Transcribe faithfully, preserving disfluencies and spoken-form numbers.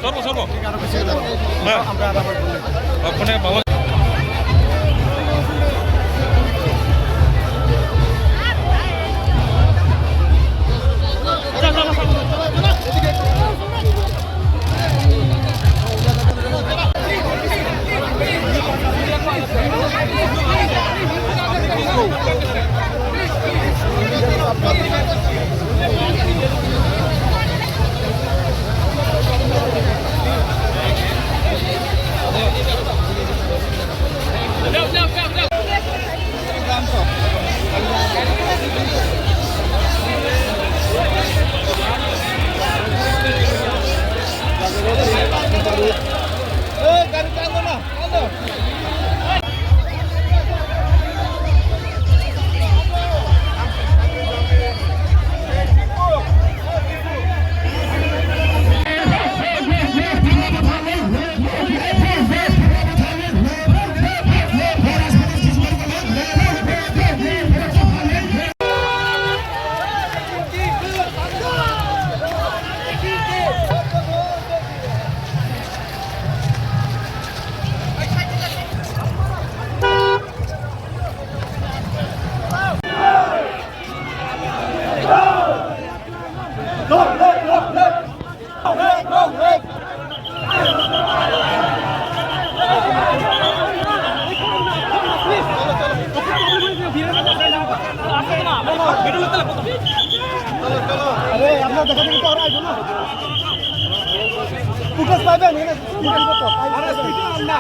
সর্ব, সর্ব। হ্যাঁ। আমরা আবার বলি। ওখানে ভালো। আরে, আপনার দেখা দেখি তো ওরা আইবো না। ফুটেজ পাইবেন, এখানে ফুটেজ করতে। আরে, স্পিডে আন না।